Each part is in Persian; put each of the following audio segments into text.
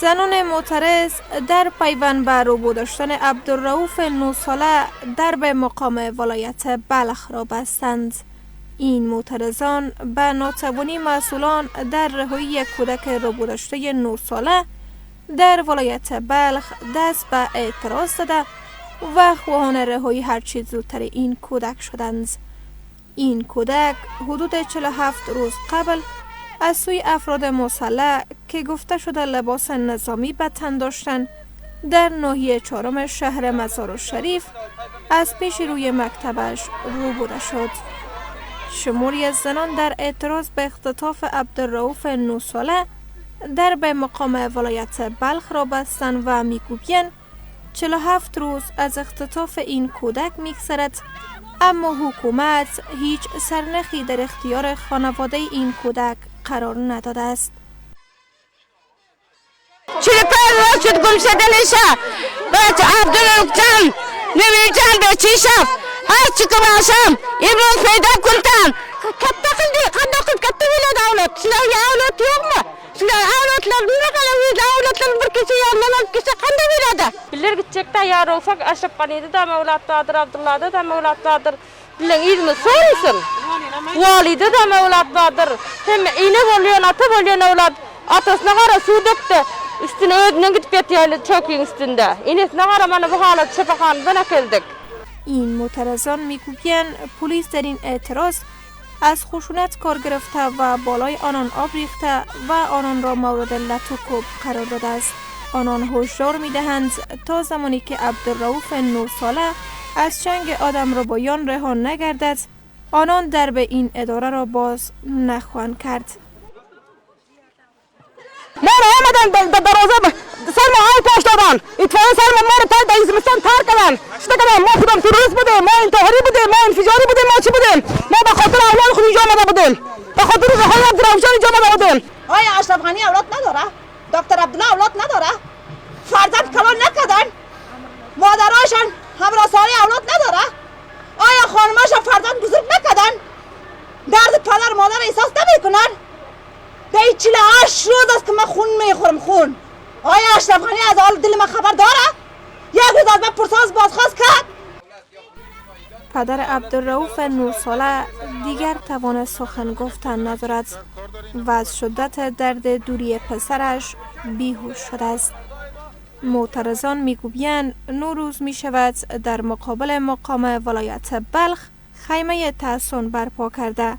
زنان معترض در پیوند به روبو داشتن عبدالرؤوف 9 ساله درب مقام ولایت بلخ را بستند. این معترضان به ناتوانی مسئولان در رهایی کودک روبو داشته 9 ساله در ولایت بلخ دست به اعتراض داده و خواهان رهایی هرچی زودتر این کودک شدند. این کودک حدود 47 روز قبل از سوی افراد مسلح که گفته شده لباس نظامی به تن داشتند در ناحیه 4 شهر مزار شریف از پیش روی مکتبش روبوده شد. شماری از زنان در اعتراض به اختطاف عبدالرؤوف 9 ساله در به مقام ولایت بلخ را بستند و میگویند 47 روز از اختطاف این کودک میگذرد، اما حکومت هیچ سرنخی در اختیار خانواده این کودک قرار نداده است. 45 روز شد گم شدنشه. بچه عبدالرؤوف جان نمیجان به چی شد؟ هر چی که باشم امروز پیدا کنتم. Katta qildi, qanday qilib katta bo'ladi avlod? Sizlarga avlod yo'qmi? Sizlar avlodlar nima qiladi? Avlodlar bir kecha yondan olib kelsa qanday bo'ladi? Bizlar gitjekda ýa Raufak Aşraf Ganidi da mevlatdadyr, Abdullahda da mevlatdadyr. Bilen ilmi sorsun. Valide de mevlatdadyr. Hem ine bolýan, ata bolýan evlat. Atasyna gara suw dökdi. Üstüne özüne gidip ýatýarly çöküň üstünde. Inesine gara mana bu halat şefahandan akeldik. این معترضان میگویند پلیس در این اعتراض از خشونت کار گرفته و بالای آنان آب ریخته و آنان را مورد لط و کوب قرار داده است. آنان هشدار میدهند تا زمانی که عبدالرؤوف 9 ساله از چنگ آدم ربایان رها نگردد، آنان درب این اداره را باز نخواهند کرد. ما را آمدن در دروازه سر ما های پاش دادن، اتفاقا سر ما رو در زمستان تر کردن. چطور کردن؟ ما خودم تروریست بودیم، ما انتحاری بودیم، ما انفجاری بودیم، ما چی بودیم؟ ما به خاطر اولاد خود اینجا آمده بودیم، به خاطر رهای عبدالرؤوف جان اینجا آمده بودیم. آیا اشرف غنی اولاد نداره؟ دکتر عبدالله اولاد نداره؟ فرزند کلان نکردن؟ مادراشان همراه ساری اولاد نداره؟ آیا خانماشان فرزند بزرگ نکردن؟ درد پدر مادر احساس نمیکنن؟ در 48 روز است که من خون میخورم، خون. آیا اشرف غنی از حال دل من خبر داره؟ یک روز از من پرساز بازخواست کرد؟ پدر عبدالرؤوف 9 ساله دیگر توان سخن گفتن ندارد و از شدت درد دوری پسرش بیهوش شده است. معترضان میگویند 9 روز میشود در مقابل مقام ولایت بلخ خیمه تحصن برپا کرده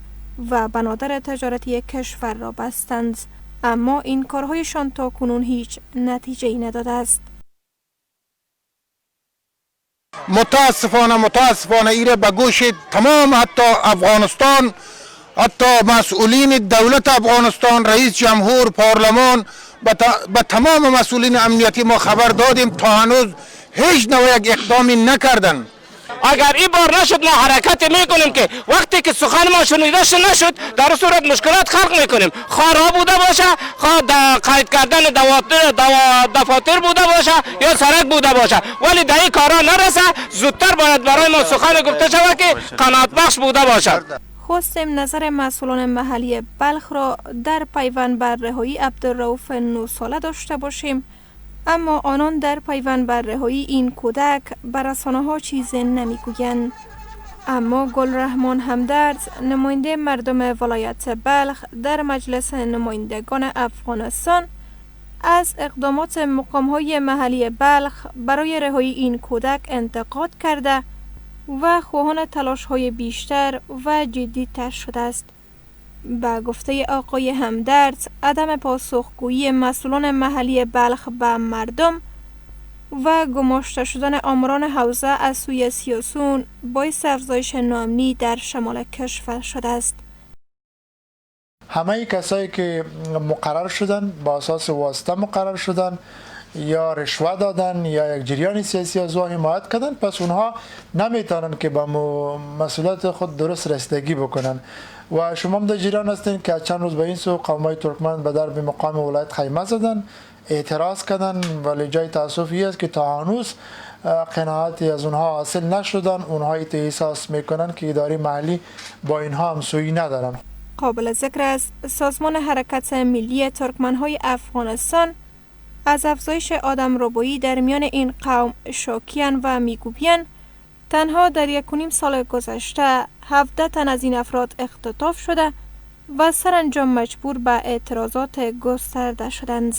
و بنادر تجارتی کشور را بستند، اما این کارهایشان تا کنون هیچ نتیجه‌ای نداده است. متاسفانه ایره به گوش تمام حتی افغانستان، حتی مسئولین دولت افغانستان، رئیس جمهور، پارلمان، به تمام مسئولین امنیتی ما خبر دادیم، تا هنوز هیچ نوع یک اقدامی نکردن. اگر این بار نشد ما حرکت میکنیم که وقتی که سخن ما شنیده نشد در صورت مشکلات خلق میکنیم، خواه بوده باشه، خواه قید کردن دفاتر بوده باشه یا سرک بوده باشه، ولی در این کارا نرسه. زودتر باید برای ما سخن گفته شود که قناعت بخش بوده باشد. خواستیم نظر مسئولان محلی بلخ را در پیوند بر رهایی عبدالرؤوف 9 ساله داشته باشیم، اما آنان در پیوند بر رهایی این کودک بر رسانه‌ها چیزی نمیگویند. اما گل رحمان همدرد، نماینده مردم ولایت بلخ در مجلس نمایندگان افغانستان، از اقدامات مقام‌های محلی بلخ برای رهایی این کودک انتقاد کرده و خواهان تلاش‌های بیشتر و جدی‌تر شده است. به گفته آقای همدرد، عدم پاسخگویی مسئولان محلی بلخ به مردم و گماشته شدن آمران حوزه از سوی سیاسون باعث افزایش ناامنی در شمال کشور شده است. همه کسایی که مقرر شدن با اساس واسطه مقرر شدن یا رشوه دادن یا یک جریان سیاسی از او حمایت کردن، پس اونها نمیتونن که به مسئولیت خود درست رسیدگی بکنن. و شما هم در جریان هستین که چند روز به این سو قومای ترکمن به درب مقام ولایت خیمه زدن، اعتراض کردن، ولی جای تاسف است که تا هنوز قناعتی از اونها حاصل نشدن. اونها احساس میکنن که اداره محلی با اینها همسویی ندارن. قابل ذکر است سازمان حرکت ملی ترکمنهای افغانستان از افزایش آدم ربایی در میان این قوم شاکیان و میگویند تنها در 1.5 سال گذشته 17 تن از این افراد اختطاف شده و سرانجام مجبور به اعتراضات گسترده شدند.